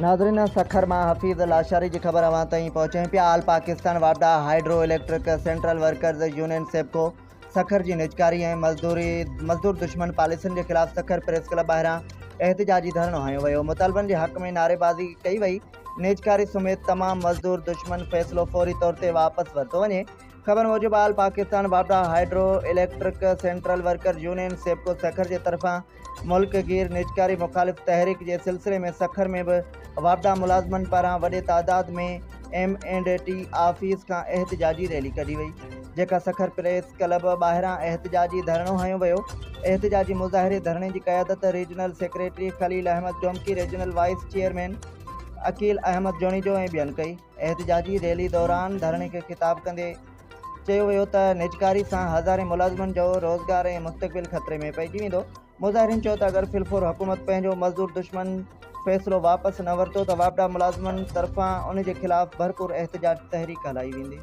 ناظرين سکر مان حفيظ لاشاري جي خبر اوهان تائين پهچايون پيا آل پاڪستان واپڊا hydro electric central workers union SEPCO Sukkur جي نجڪاري ۽ مزدوري مزدور دشمن پاليسين جي خلاف سکر پريس ڪلب ٻاهران احتجاجي ڌرڻو هنيو ويو مطالبن جي حق ۾ نعريبازي ڪئي وئي نجڪاري سميت تمام مزدور دشمن فيصلو فوري طور تي واپس ورتو وڃي خبر موجب آل پاڪستان واپڊا hydro electric central worker union SEPCO Sukkur جي طرفان ملڪ گير نجڪاري مخالف تحريڪ جي سلسلي ۾ سکر ۾ به واپڊا ملازمن پاران وڏي تعداد ۾ ايم اينڊ ٽي آفيس کان احتجاجي ريلي ڪڍي وئي جيڪا سکر پريس ڪلب ٻاهران احتجاجي ڌرڻو هنيو ويو احتجاجي مظاهري ڌرڻي جي قيادت regional secretary Khalil Ahmed Domki regional vice chairman Aqeel Ahmed Junejo ۽ ٻين ڪئي. احتجاجي ريلي دوران ڌرڻي کي خطاب ڪندي چيو ويو ته نجڪاري سان هزارين ملازمن جو روزگار ۽ مستقبل خطري ۾ پئجي ويندو. مظاهرين چيو ته اگر فلفور حڪومت پنهنجو مزدور دشمن فيصلو واپس نه ورتو ته واپڊا ملازمن طرفان ان جي خلاف ڀرپور احتجاج تحريڪ هلائي ويندي.